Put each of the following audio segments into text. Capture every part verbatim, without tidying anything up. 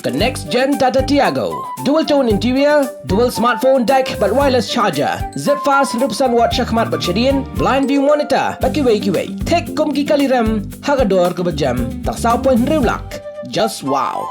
Ka next gen Tata Tiago. Dual tone interior, dual smartphone deck bad wireless charger. Zip fast hynriew percent watt shakhmat bad shadien, blind view monitor bad kiwei kiwei. Thik kum ki kali rem ha ka dor kaba jem tang saw point hynriew lak. Just wow.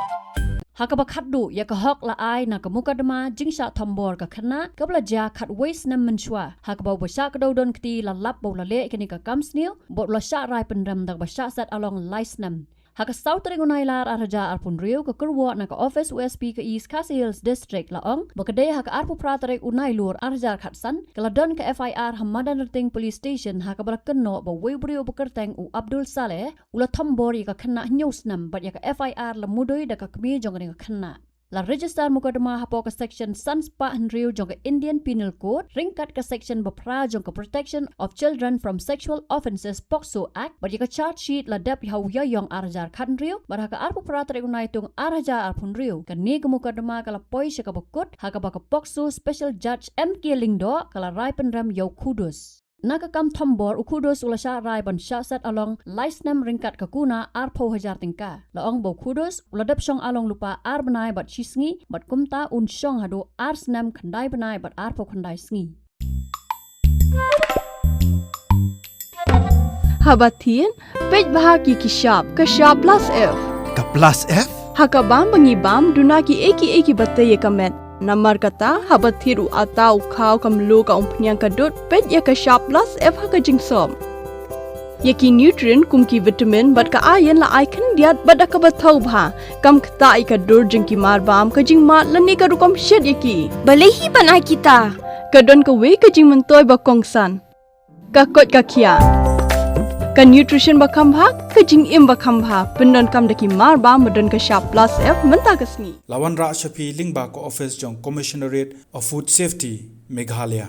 Ha kaba khatduh ïa ka hok la ai na ka mukotduma jingshah thombor ka khynnah kaba la jia khatwei snem mynshuwa, ha kaba u ba shah kdew don kti la lap ba u la leh kane ka kam sniew bad u la shah rai pynrem da kaba shah set along lai snem. Ha ka saw tarik u Nailar ar hajar arphew hynriew, ka kyrwoh na ka office u S P ka East Khasi Hills District la ong ba ka dei ha ka arphew phra tarik u Nailur ar hajar khatsan ka la don ka F I R ha Madanrting Police Station, ha kaba la kynnoh ba uwei u briew uba kyrteng u Abdul Saleh u la thombor ïa ka khynnah hynñiew snem bad ïa ka F I R la mudui da ka kmie jong kane ka khynnah. La register mukotduma hapoh ka section san spah hynriew jong ka Indian Penal Code ryngkat ka section ba phra jong ka Protection of Children from Sexual Offences, POCSO Act, bad ïa ka charge sheet la dep ha u Ïaïong ar hajar khathynriew, bad ha ka arphew phra tarik u Naitung ar hajar arphew hynriew, kane ka mukotduma ka la poi sha kaba kut, ha kaba ka POCSO Special Judge M K Lyngdoh ka la rai pynrem ïa u Khudus. Na ka kam thombor, u Khudus u la shah rai ban shah set along lai snem ryngkat ka kuna arphew hajar tyngka. La ong ba u Khudus u la dep shong along lypa ar bnai bad shi sngi, bad kumta un shong haduh ar snem khyndai bnai bad arphew khyndai sngi. Haba thied, peit bha ki ki shap, ka shap plus F. Ka plus F? Ha ka bam ba ngi bam, duna ki ei ki ei kiba tei ïa ka met. Namar kata, haba thied u atta, u khaw, ka mluh, ka umphniang, ka dud, peit ïa ka shap plus F ha ka jingsop. Ïa ki nutrient kum ki vitamin bad ka iron la ai khyndiat bad da kaba thaw bha. Kam ktah ïa ka dur jong ki mar bam, ka jingmad lane ka rukom shet ïa ki. Balei hi ban ai kita? Ka don kawei ka jingmyntoi ba kongsan. Ka koit ka khiah. Ka nutrition ba kham bha, ka jingim ba kham bha. Pyndonkam da ki mar bam ba don ka shap plus F mynta ka sngi. La wanrah sha phi lyngba ka office jong Commissionerate of Food Safety, Meghalaya.